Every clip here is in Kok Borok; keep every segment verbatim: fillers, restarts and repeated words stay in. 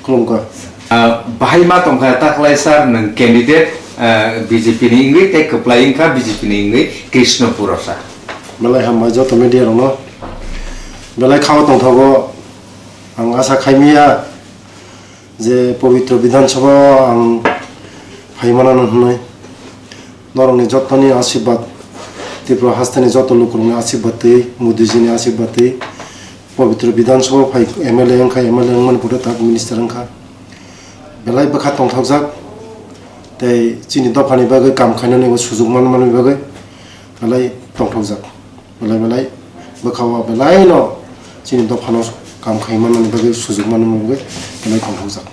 Khulumkha. Ah, bahai ma tongkha ta khlai sir, nwng candidate, ah, B J P ni wngwi tei kwplai wngkha B J P ni wngwi Krishnapur o sa. Belai hambai joto media rokno. Belai khao tongthogo. Ang asa khaimaya je Pabitra Bidhan Sabha o ang phai manano hwnwi. Norokni jotoni asirwad, Tripura hasteni joto lukurokni asirwad twi, Modiji ni asirwad twi, Pabitra Bidhan Sabha phai M L A wngkha, M L A wngmani pore tak minister wngkha. Belai bwkha tongthokjak, tei chini dophani bagwi kam khainani bo sujuk manmani bagwi belai tongthokjak. Belai belai bwkha o belai no chini dophano kam khai manmani bagwi sujuk manmani bagwi belai tongthokjak.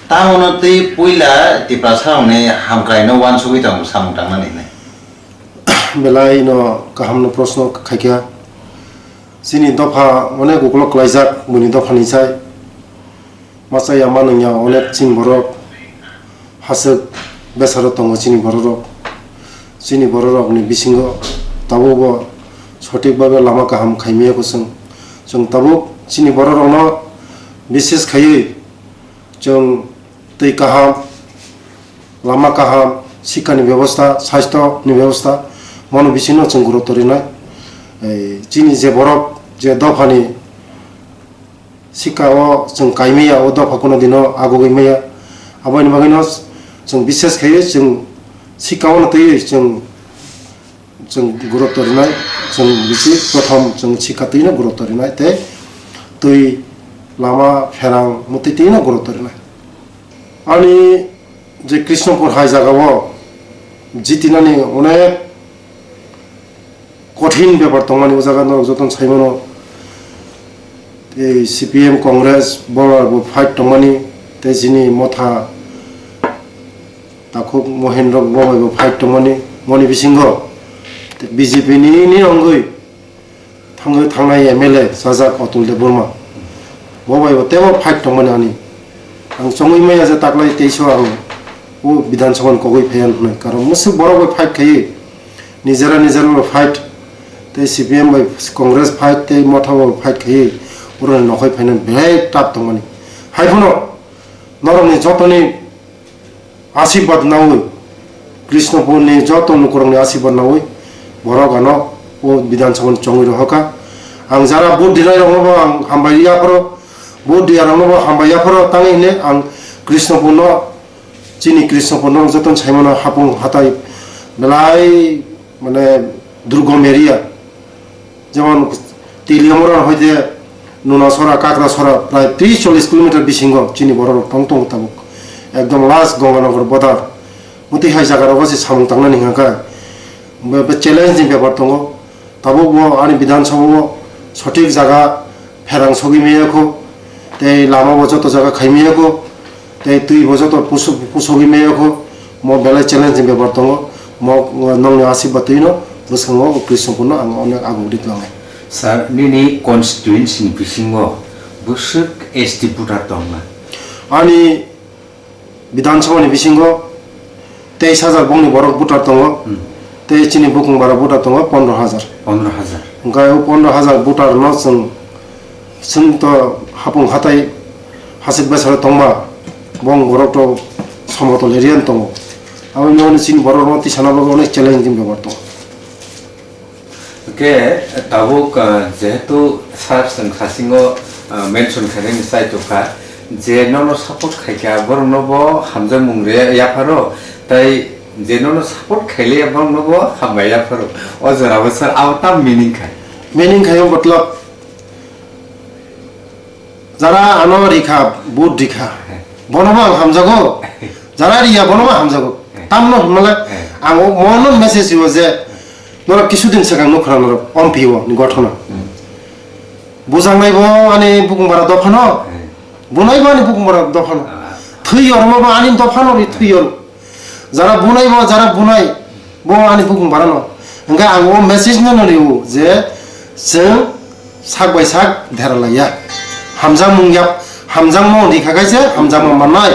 Tamo no twi puila Tiprasa rokni hamkrai no uansugwi tongo samung tangnani hinwi. Belai no kaham no proshno khaikha. Chini dopha onek ukolog klaijak buini dophani sai. Masa ya manung ya onek chini borok haswk besaro tongo chini bororok. Chini bororokni bisingo tabukbo sothik babe lama kaham khaimaya kwchwng. Chwng tabuk chini bororokno bises khaiwi chwng twi kaham, lama kaham, sikkani bebosta, sasthoni bebosta, bono bisingo chwng gurutto rinai. Ei, chini je borok, je dophani sikka o chwng kaimaya, o dopha kuno dino agugwi maya. Aboni bagwino chwng bises khaiwi chwng sikka ono twiwi chwng, chwng gurutto rinai, chwng bisi prothom chwng sikka twino gurutto rinai tei twi lama pherang mwtwi twino gurutto rinai. Ani je Krishnapur hai jagao jitinani onek kothin bepar tongmani, o jaga norok jotono saimano. Tei C P M, Congress, bo bai bo fight tongmani, tei chini motha takhuk Mohendro bo bai bo fight tongmani, moni bisingo tei B J P ni, ni wngwi thangwi thangnai M L A chajak Atul Debbarma. Bo bai bo teibo fight tongmani ani. Ang chongwi maya je taklai teiso ang o Bidhan Sabha ni kogwi phaiya hwnwi. Karon mwswk borok bai fight khaiwi nijera nijera bo fight tei C P M bai Congress fight tei motha bo fight khaiwi borokni nokhai phaina belai tough tongmani. Hai phano norokni jotoni asirwad nawi, Krishnapurni joto lukurokni asirwad nawi borok ano o Bidhan Sabha ni chongwi rohorkha. Ang jara vote dinai rokno bo ang hambai yapharo, vote diya rokno bo hambai yapharo tangwi hwnwi ang Krishnapurno, chini Krishnapurno jotono saimano hapung hatai belai mane durgom area. Jemon Tiliamura hoite Nunasora, Kakrasora prai tris chollis kilometer bisingo chini bororok tong tongo tabuk. Ekdom last Ganganagar border. Mwtwi hai jagarogo se samung tangnani hwnka khe be, be challenge ni bepar tongo. Tabuk bo ani Bidhan Sabha o sothik jaga pherang sogwi maya kho, tei lama bo joto jaga khai maya kho. Tei twi bo joto pusu-, pusogwi maya kho, mo belai challenge ni bepar tongo, mo, o, nongni asirwad twino bwskango o Krishnapurno ang onek aguk ri tlangnai. Sir, nini constituency ni bisingo bwswk S T voter tongna? Ani Bidhan Sabha ni bisingo teis hajar bongni borok voter tongo, Hmm. tei chini bukung bara voter tongo pondro hajar. Pondro hajar. Hwnkhe o pondro hajar voter no chwng, chwng to hapung hatai hasik besaro tongma, bong borok to somotol area ni tongo. Aboni ulo chini borok no tisana bagwi onek challenging bepar tongo. Hwnkhe tabuk, ah, jehetu sir chwng sasingo, ah, mention khainani chai tongkha, je nono support khaikha borokno bo hamjakmung rwya yapharo, tei je nono support khailaiya borokno bo hambai yapharo. O jorabo sir abo tam meaning khai? Meaning khai o matlab, jara ano rikha, vote rikha, bono bo ang hamjago. Jara riya, bono bo hamjago. Tamno hwnmalai, ang o mono message rio je, norok kisudin swkang nukha norok, ompi o ni gothona. Bujaknai bo ani bukung bara dophano, bunai bo ani bukung bara dophano. Thwi yorma bo ani dophano ri thwi yor. Jara bunai bo, jara bunai bo ani bukung barano. Hingke ang o message no nw rio je chwng sak bai sak dera laiya. Hamjakmung ya, hamjakmung rikha khe se hamjakma mannai.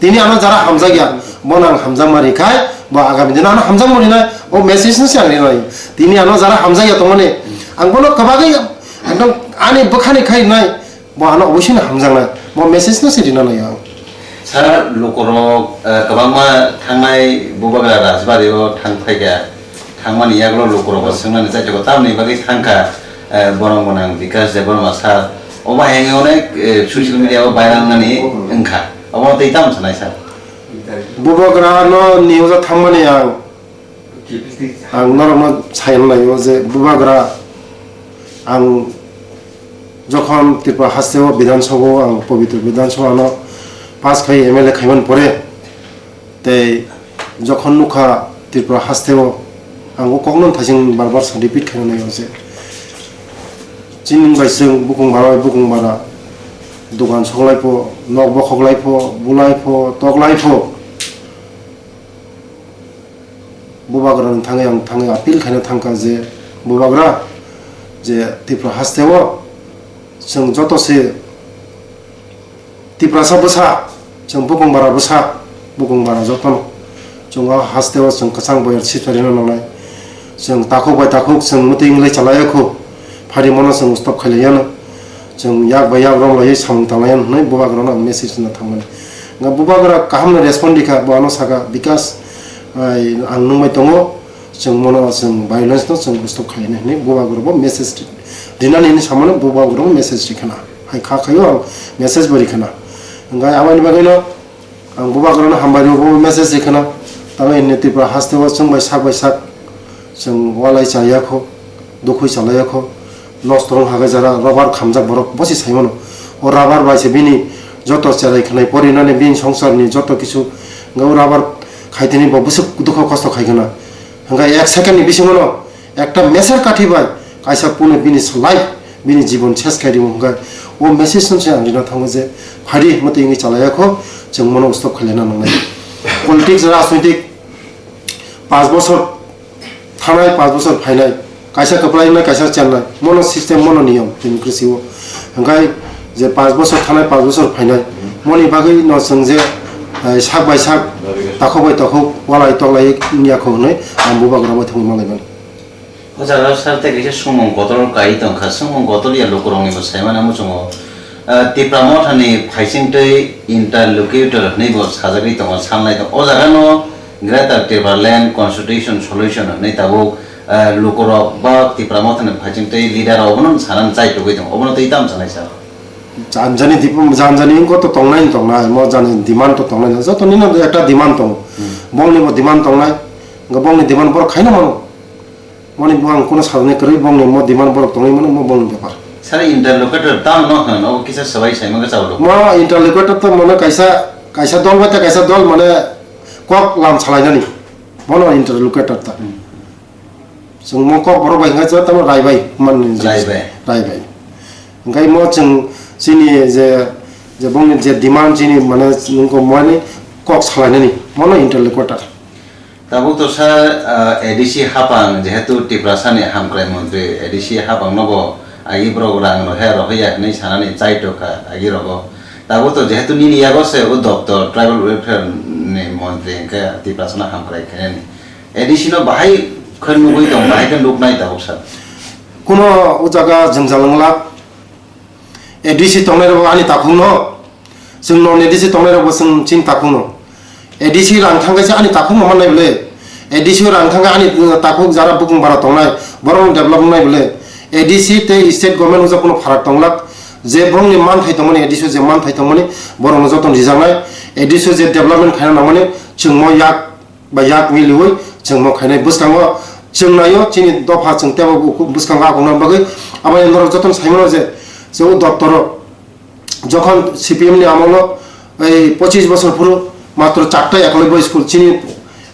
Tini ano jara hamjakya, bono ang hamjakma rikhai, bo agami dino ano hamjakma rinai, o message no se ang rinai. Tini ano jara hamjakya tongmani, ang bono kwbagwi ekdom ani bwkhani khai nai. Bo ano oboisino hamjaknai, bo message no se rina nai ang. Sir, lukurok, eh, kwbangma thangnai bubagra Rajbari o thang phaikha, thangmani yagulo lukurok bo swngnani chaithogo, tamoni bagwi thangkha, eh, borong gwnang Bikash Debbarma sir. Obo hai wngwi onek, eh, social media o viral wngnani wngkha. Obo tei tamo sanai sir? Bubagra no news o thangmani ang Ang norokno sai rwlaio je bubagra, ang jokhon Tripura hasteo Bidhan Sabha o ang pobitro Bidhan Sabha no pass khai M L A khaimani pore, tei jokhon nukha Tripura hasteo, ang o kokno thaising bar bar sa repeat khaina naio je chini bai chwng bukung bara bai bukung bara, dogan soklai pho, nok bokhok lai pho, bulai pho, tok lai pho. Bubagrani thangwi ang thangwi appeal khaina thangkha je, Bubagra, je Tripura hasteo chwng joto se Tiprasa bwsa, chwng bukung bara bwsa, bukung bara jotono chwng o hasteo chwng kwchang boyar sitharino nangnai. Chwng takhuk bai takhuk chwng mwtwi wngwi chalaio kho, phari mono chwng stop khailaiano. Chwng yak bai yak romlaiwi samung tanglaiya hwnwi bubagrano ang message rwna thangmani. Nga bubagra kahamno respond rikha, bo ano saka, "Bikash, ai, ang nungbai tongo, chwng mono chwng violence no chwng stop khaina," hwnwi bubagrabo message ri-, rinani hwnwi samano bubagrabo message rikhana. Hai kha khaio ang message bo rikhana. Hwnkhai aboni bagwino Ang bubagrano hambai rwbo message rikhana, tamo hwnwi Tripura hasteo chwng bai sak bai sak chwng walai chaya kho, dukhwi chalaiya kho, nosto wng hagai jara rubber khamjak borok bosi saimano. O rubber bai se bini joto cherai khwnai porinani bini songsarni joto kisu wngkha o rubber khaitini bo bwswk dukho kosto khai khwna. Hwnkhe ek second ni bisingono Ekta meser kathi bai kaisa kunu bini slai, bini jibon ses khai rimo hwnkhe, o message no se ang rina thango je, phari mwtwi wngwi chalaiya kho, chwng mono stop khailai na nangnai. Politics, rajnoitik, panch bosor thanai, panch bosor phainai, kaisa kwplai wngnai, kaisa chennai, mono system, mono niyom, democracy o. Hwnkhe je panch bosor thanai, panch bosor phainai, moni bagwi no chwng je, eh, sak bai sak, takhuk bai takhuk, walai toklai wngya kho hwnwi ang bubagra bai thangwi manlai mano. O jaga o sir tei kaisa sumung kotor kai tongkha, sumung kotor ya lukurokni bo saimano muchungo. Ah, Tipra Mothani phaising tei interlocutor hwnwi bo sajagwi tongo, salnai tongo. O jaga no Greater Tipraland Constitution Solution hwnwi tabuk, ah, lukurok ba Tipra Mothani phaising tei leader rok obono sanani chai tugwi tongo. Obono tei tamo sanai sir? Janjani dip-, janjani wngkha to tongnai tongnai, mo jani demand to tongnai, joto nini ekta demand tongo. Hmm. Bongni bo demand tongnai, hwnkhe bongni demand borok khaina mano. Moni bo ang kono salni kwrwi bongni mo demand borok tongwi mano, mo bongni bepar. Sir, interlocutor tamo no hwn, obo kisa swbai sai mangkha chawlo. Mo interlocutor to mano kaisa, kaisa dol bai ta kaisa dol mane kok lam salainani. Bono interlocutor ta. Hmm. Chwng mo kok borok bai hwnka tamo rai bai manni. Rai bai. Rai bai. Hwnkai mo chwng chini je, je bongni je demand chini mane nungko mani kok salainani. Mono interlocutor. Tabuk to sir, ah, A D C hapang, jehetu Tiprasani hamkrai montri, A D C hapang nobo agi borok rang rohe rohya hinwi sanani chai tokha agi rogo. Tabuk to jehetu nini yago se o doptor tribal welfare ni montri hwnkhe Tiprasano hamkrai khainani. A D C no bahai khe nugwi tong, bahai khe nuknai tabuk sir. Kuno o jaga jwngjal wnglak. A D C tongnai rok ani takhuk no. Chwng non A D C tongnai rok bo chwng chini takhuk no. A D C rang thang kaisa ani takhuk no mannai bole. A D C rang thang ani, uh, takhuk jara bukung bara tongnai. Borok no develop wngnai bole. A D C tei state government ujak kuno pharak tonglak. Je borok ni manthai tongmani, A D C je manthai tongmani, borok no joto no rijaknai. A D C je development khaina nangmani, chwng mo yak ba yak miliui chwng mo khainai bwskango chwng naio chini dopha chwng tebo bwskango akhungna bagwi. Aboni norok jotono saimano je, je o doptoro jokhon C P M ni amolo ei pochis bosor phuru matro charta ekolobya school chini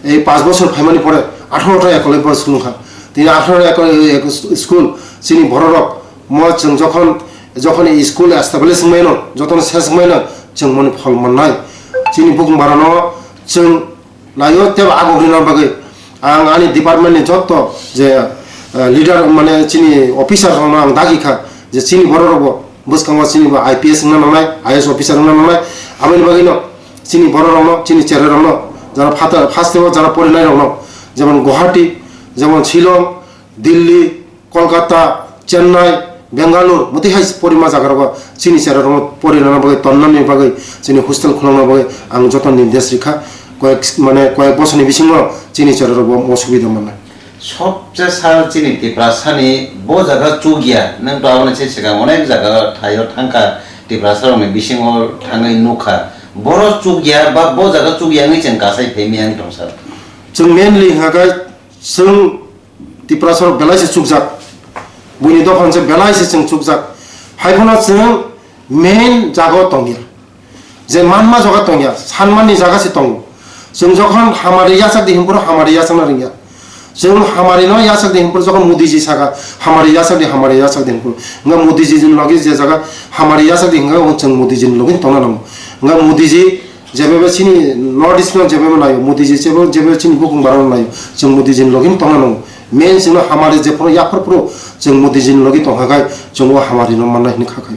ei panch bosor phaimani pore atharo ta ekolobya school wngkha. Tini atharo ekolobya school chini bororok mo chwng jokhon, jokhon ei school establish wngmaino, jotono ses wngmaino chwng moni phol mannai. Chini bukung barano chwng Laio tei agok rina bagwi ang ani department ni jotto je, eh, leader mane chini officer rokno ang dagi kha je chini borok rokbo bwskango chini bo I P S wngna nangnai, I A S officer wngna nangnai, aboni bagwino chini borok rokno, chini cherai rokno, jara phatar, first o jara porinai rokno, jemon Guwahati, jemon Shillong, Delhi, Kolkata, Chennai, Bangalore, motwi hai porima jaga rogo chini chera rogo porinani bagwi, tonnani bagwi, chini hostel khulangna bagwi ang joto nirdesh rikha. Koyek, mane koyek bosorni bisingo chini chera rogo mo subida mannai. Sobse sal chini Tiprasani bo jaga chukya, nwng to aboni se swkang onek jaga thaio thangkha, Tiprasa rokni bisingo thangwi nukha. Boro chukya ba bo jaga chukya wngwi chwng kasai phaimya wng tong sir. Chwng mainly hwnkha khe chwng Tiprasa rok belai se chukjak, buini dopha se belai se chwng chukjak. Hai phano chwng main jaga o tongya. Je manma jaga tongya, sanmani jaga se tongo. Chwng jokhon hamari yachak di hinphuru hamari yachakna ringya. Chwng hamari no yachak di hinphuru jokhon Modiji saka hamari yachak di, hamari yachak di hinphuru. Nga Modiji ni logi je jaga hamari yachak di hinga o chwng Modiji ni logi tongna nango. Nga Modiji jebebe chini North East no jebebe nayo, Modiji jebebe, jebebe chini bukung barano nayo. Chwng Modiji ni logi tongna nango. Main chwngno hamari jephuru yaphar phuru chwng Modiji ni logi tongkha khai chwng o hamari no mannai hinwi kha khai.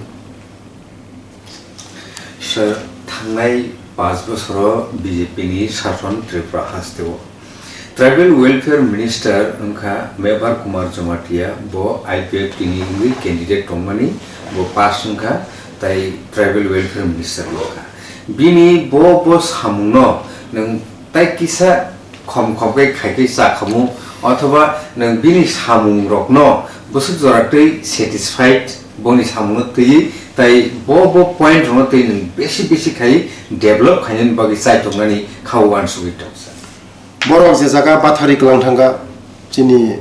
Sir, thangnai panch bosoro B J P ni sason Tripura hasteo Tribal Welfare Minister wngkha Mevar Kumar Jamatia, bo I P F T ni wngwi candidate tongmani, bo pass wngkha, tai Tribal Welfare Minister wngkha. Bini bo, bo samungno nwng tai kisa khom khom khe khai khe cha khamu, othoba nwng bini samung rokno bwswk jora twi satisfied, boni samungno twiwi tai bo bo point rokno twi nwng besi besi khai develop khainani bagwi chaitok nani kha uansugwi tongsa. Borok je jaga bathari kwlang thangkha chini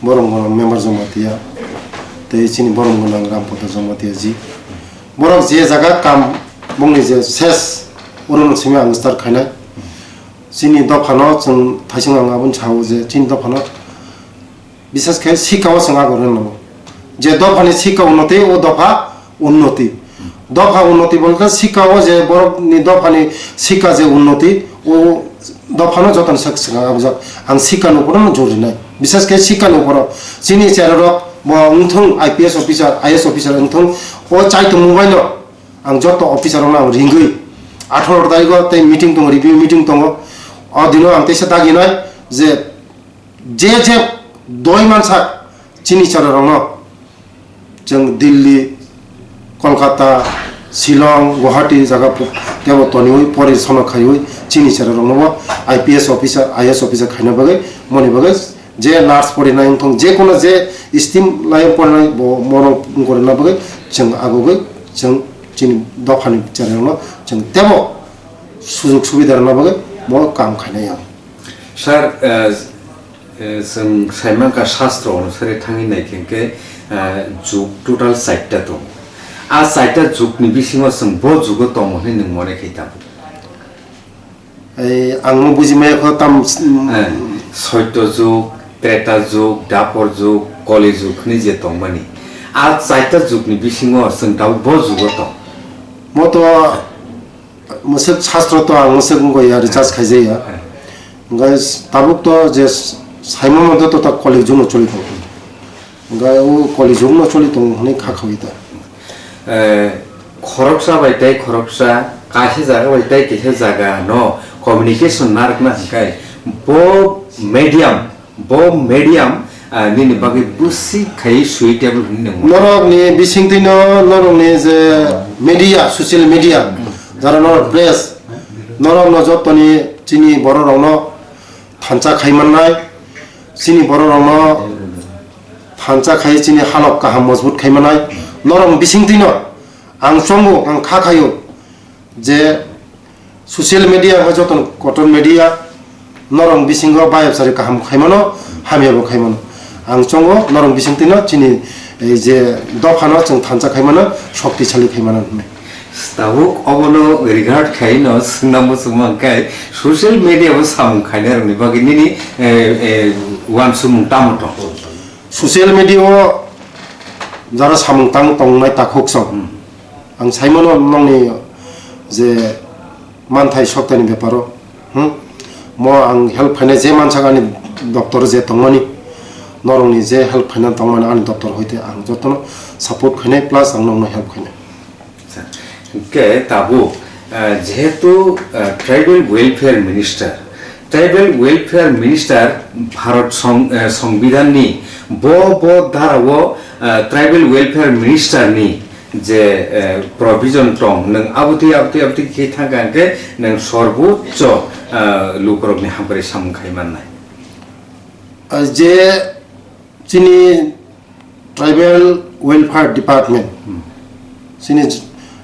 borom gwnang Member Jamatia tei chini borom gwnang Rampada Jamatia ji. Borok je jaga kam bongni je ses oro no simi ang start khainai. Chini dophano chwng thaising ang aboni sao je chini dophano bises khe sikao chwng agor nango. Je dophani sika unnoti o dopha unnoti. Dopha unnoti bolte sika o je borokni dophani sika je unnoti, o dophano jotono sak swkang abujak. Ang sika ni uporo no jor rinai. Bises khe sika ni uporo chini chera rok bo wngthung I P S officer, I A S officer wngthung, o chaitung mobile no ang joto officer rokno ang ringwi atharo tarikh o tei meeting tongo, review meeting tongo. O dino ang teisa daginai je, je je doi mansak chini chera rokno Chwng Delhi, Kolkata, Shillong, Guwahati jaga po-, tebo toniwi pori sono khaiwi chini chera rokno bo I P S officer, I A S officer khaina bagwi, moni bagwi je nurse porinai wngthong, je kono je stream line porinai bo mono wngkorina bagwi chwng agogwi chwng chini dophani chera rokno chwng tebo sujug subida rwna bagwi bo kam khainai ang. Sir, eh, Eh, chwng saimankha shastro onusari thangwi naikhe hwnkhe, eh, jug total chaita tongo. A chaita jugni bisingo chwng bo jugo tongo hwnwi nwng mone khai tabuk? Ei, ang no buji maya kho tam, mm, eh, Soito jug, Treta jug, Dapor jug, Koli jug hwnwi je tongmani. A chaita jugni bisingo chwng tabuk bo jugo tong? Mo to Mwswk shastro to ang mwswk wngwi ya, recharge khaijak ya. Hwnkhe tabuk to je saimano joto ta Kali jugno choli tongo. Hwnkhe o Kali jugno choli tongo hwnwi kha khawi ta. Eh, khoroksa bai tei khoroksa, kaisa jaga bai tei kaisa jaga no communication narwkna hwnkhe bo medium Bo medium, ah, nini bagwi bwswk khai suitable hwnwi nangma? Norokni bisingtwino norokni je media, social media, jara norok press, norokno jottoni chini bororokno thansa khai mannai, chini bororokno thansa khai chini halok kaham mojbut khai mannai. Norokni bisingtwino ang chongo, ang kha khaio je social media wngkha jotono kotor media, norok bisingo bayapsari kaham khaimano, hamyabo khaimano. Ang chongo norok bisingtwino chini ei je dophano chwng thansa khaimano, shoktisali khaimano hwnwi. Tabuk obono regard khaino swngna muchungma hwnkhe social media o samung khainai rokni bagwi nini, eh, eh, uansukmung tamo tong? Social media o jara samung tang tongnai takhuk song. Hmm. Ang saimano nongni je manthai soktaini beparo, hmm? Mo ang help khainai je mansak ani doctor je tongmani, norokni je help khaina tongmani ani doctor hoite ang jotono support khainai plus ang nongno help khainai. Acha, hwnkhe tabuk, ah, jehetu, ah, tribal welfare minister, tribal welfare minister Bharat song-, ah, Songbidanni bo, bo dharao Ah, Tribal Welfare Minister ni je, eh, provision tong, nwng abotwi, abotwi, abotwi khe thangkha hwnkhe nwng sorboccho, ah, lukurokni hamkrai samung khai mannai. Ah, je chini Tribal Welfare Department, Hmm. chini J-,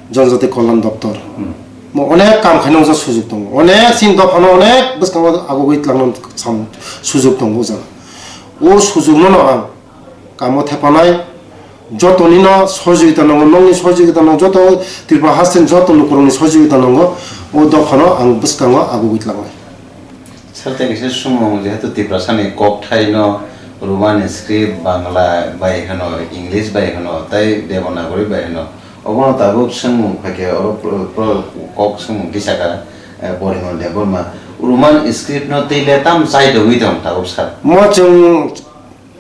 Janjati Kalyan Doptor, Hmm. mo onek kam khaina usa sujug tongo, onek chini dophano onek bwskango agugwi twlangna sam-, sujug tongo o jaga. O sujugno no ang kamo thepanai, jotoni no sojogita nango, nokni sojogita nango, joto Tripura hasteni joto lukurokni sojogita nango, o dophano ang bwskango agugwi tlangnai. Sir, tei kisa swngmung, jehetu Tiprasani kokthai no Roman script, Bangla bai hwno, English bai hwno, tei Devanagari bai hwno, obono tabuk swngmung phaikhe oro pro-, pro-, kok swngmung tisaka, eh, Porimal Debbarma, Roman script no twi le tam chai tongwi tong tabuk sir? Mo chwng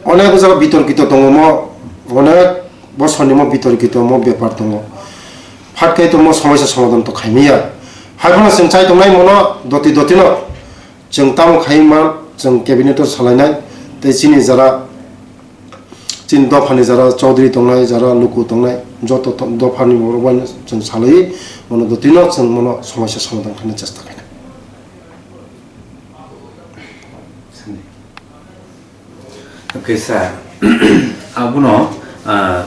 Onek o jaga bitorkito tongo, mo onek bosorni mo bitorkito mo bepar tongo. Phat khai to mo somosya somadhan to khaimaya. Hai phano chwng chai tongnai mono doti doti no. Chwng tamo khai man, chwng cabinet o salainai, tei chini jara, chini dophani jara chaudhuri tongnai, jara luku tongnai, joto to-, dophani borok bai chwng salai, mono doti no chwng mono somosya somadhan khaina chesta khainai. Okay, sir. Abono, ah,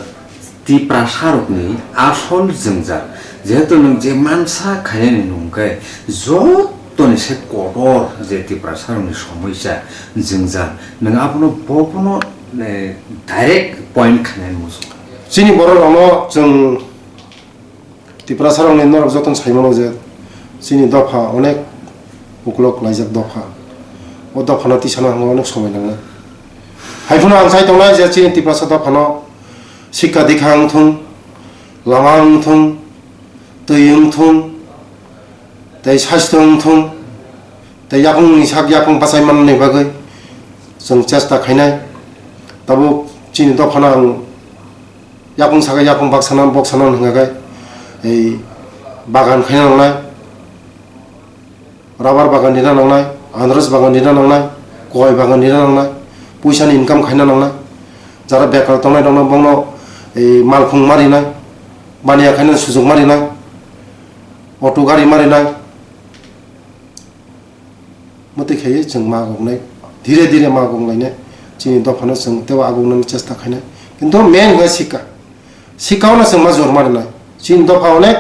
Tiprasarokni asol jwngjal, jehetu nwng je mansa khainani nwng khe, jotoni se kotor je Tiprasarokni somosya jwngjal, nwng abono bobono, eh, direct point khainani muchungo. Chini borok rokno chwng Tiprasarokni norok jotono sai mano je chini dopha onek uklok laijak dopha. O dophano tisana hwnba onek somoi nangnai. Hai phano ang sai tongnai je chini Tiprasa dophano sikka dikha wng thung, lama wng thung, twi wng thung, tei sastho wng thung, tei yakungni sak yakung bachai manna bagwi chwng chesta khainai. Tabuk chini dophano ang Yakung saka yakung baksana boksana hwnga khe, ei bagan khaina nangnai, rabar bagan rina nangnai, anarus bagan rina nangnai, koi bagan rina nangnai, puisa ni income khaina nangnai, jara bekar tongnai rokno bongno ei malkhung ma rinai, baniya khaina sujug ma rinai, auto gari ma rinai. Mwtwi khaiwi chwng ma goknai, dhire dhire ma goklainai, chini dophano chwng teibo agognani chesta khainai. Kintu main hwnkhe sikka, sikka-ono chwng ma jor ma rwnai. Chini dopha onek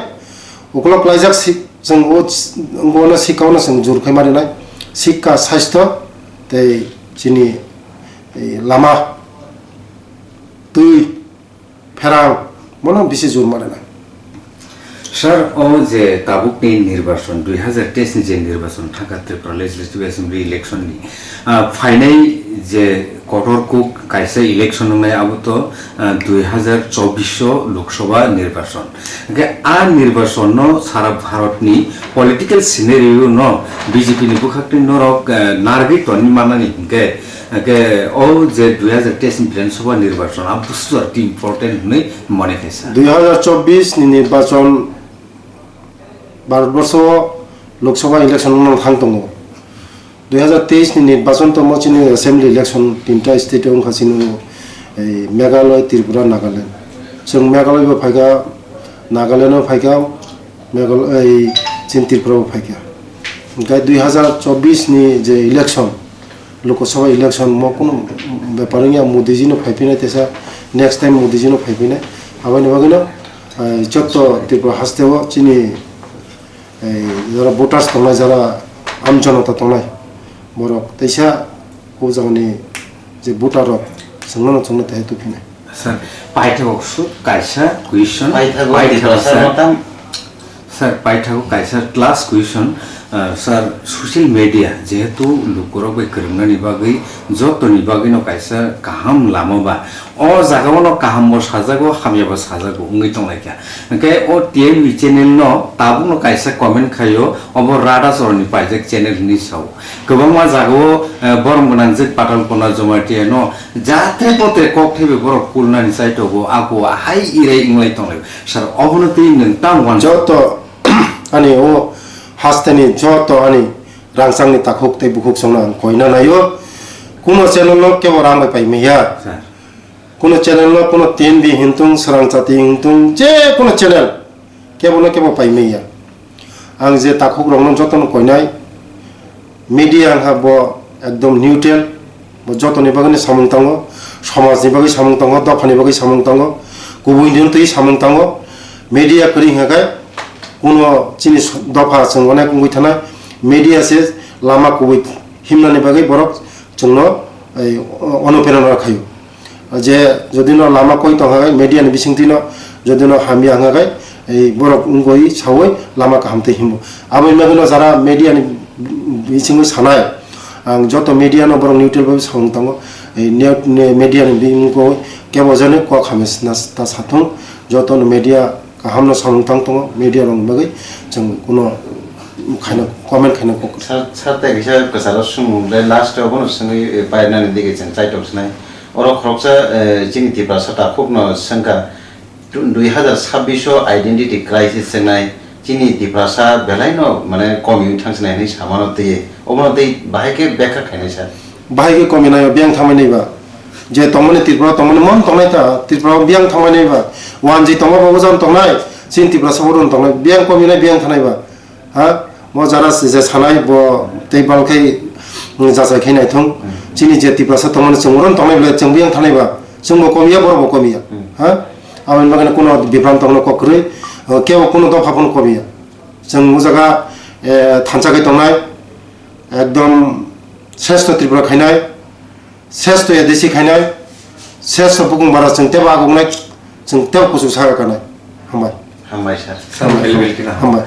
uklok laijak si-, chwng o s-, ono sikka-ono chwng jor khai ma rwnai. Sikka, sastho tei chini, eh, lama, twi, pherang, bono bisi jor ma rwnai. Sir, o je tabukni nirbachon, dui hazar teis ni je nirbachon thangkha Tripura Legislative Assembly election ni, ah, phainai je kotor kuk kaisa election wngnai, abo to, ah, dui hazar chobbish o Lok Sabha nirbachon. Hwnkhe a nirbachon no sara Bharat ni political scenario no B J P ni bwkhak twi norok, ah, narwgwi tongwi manani hwnkhe, Hwnkhe o je dui hazar teis ni Bidhan Sabha nirbachon, a busu ar ti important hwnwi mone khaisa. Dui hazar chobbish ni nirbachon Bharatborsho o Lok Sabha election wngna thang tongo. Dui hazar teis ni nirbachon tongmo chini assembly election tinta state o wngkha chini, ei, Meghalaya, Tripura, Nagaland. Chwng Meghalaya bo phaikha, Nagaland o phaikha, Meghalaya, ei, chini Tripura bo phaikha. Hwnkhe dui hazar chobbish ni je election, Lok Sabha election mo kunu bepar wngya, Modi ji no phai phinai teisa, next time Modi ji no phai phinai. Aboni bagwi no, eh, jotto Tripura haste o chini, eh, jara voters tongnai, jara am jonota tongnai, borok teisa o jagani je voter rok chwngno no chwngno tei tubui phinai. Sir, paithago su kaisa question. Paithago, paithago, Tiprasa sir. Motam. Sir, paithago kaisa last question. Uh, sir, social media jehetu lukurok bai kwrwngnani bagwi, jotoni bagwi no kaisa kaham lama ba. O jaga o no kaham bo sajago, hamya bo sajago wngwi tonglaikha. Hwnkhe o T M V channel no tabuk no kaisa comment khaio, obo Radha Choroni paijak channel hinwi sao. Kwbangma jagao, eh, borom gwnang jwk Patalkona Jamatia no jatre potre kok thaibai borok kulnani chaitogo, ako hai irai wnglai tonglai. Sir, obono twi nwng tamo uansuk? Joto ani o hasteni joto ani rangchakni takhuk tei bukhuk songno ang koina naio. Kuno channel no kebo rang bai pai maya. Sir. Kuno channel no kuno T N V hintung, Srang Chati hintung, je kuno channel kebo no kebo pai manya. Ang je takhuk rok no joto no koinai, media wngkha bo ekdom neutral, bo joto ni bagwi ni samung tango, somaj ni bagwi samung tango, dopha ni bagwi samung tango, kubui ni twi samung tango. Media kwrwi hwnkha khe kuno chini dopha chwng onek wngwi thanai, media se lama kubui himnani bagwi borok chwngno, ei, onuprerona khaio. Je jodi no lama koi tong hai, media ni bisingtwi no jodi no hamya hwnga khe, ei, borok wngwi sawi lama kaham twi himbo. Abo wngma kheno jara media ni bisingwi sanai, ang joto media no borok neutral bai samung tango. Ei, ne-, ne-, media ni bisingwi kebo jani kok hamya sna ta sathung, joto no media kaham no samung tang tongo, media rok ni bagwi chwng kuno khaina, comment khaina kok. Sir, sir, tei kisa kwcharo swngmung le last o bono swngwi, eh, painani dige chwng chaitok sinai. Oro khoroksa, eh, chini Tiprasa takhuk no swngkha, dui hazar sabbish o identity crisis chwngnai chini Tiprasa belai no mane komi thang sinai hinwi samano twi. Obono tei bahai khe bekha khainai sir. Bahai khe komi nai biyang thangmani ba. Je tongmani Tripura tongmani mon tongnai ta, Tripura biyang thangmani ba. Wanji tongma ba ojan tongnai, chini Tiprasa oron tongnai, biyang komi nai biyang thanai ba. Ha? Mo jara se je sanai bo tei bal khai, mm, jachai khai naithung. Hmm. Chini je Tiprasa tongmani chwng oron tongnai bole chwng biyang thanai ba. Chwng bo komiya, borok bo komiya. Hmm. Ha? Aboni bagwi kuno bipran tongno kok kwrwi, o, kebo kuno dopha phano komiya. Chwng o jaga, eh, thansa khai tongnai, ekdom sreshto Tripura khainai, sreshto A D C khainai, sreshto bukung bara chwng tebo agugnai, chwng tebo kuchuk saka kanai. Hambai. Hambai sir. Hambai. Hambai.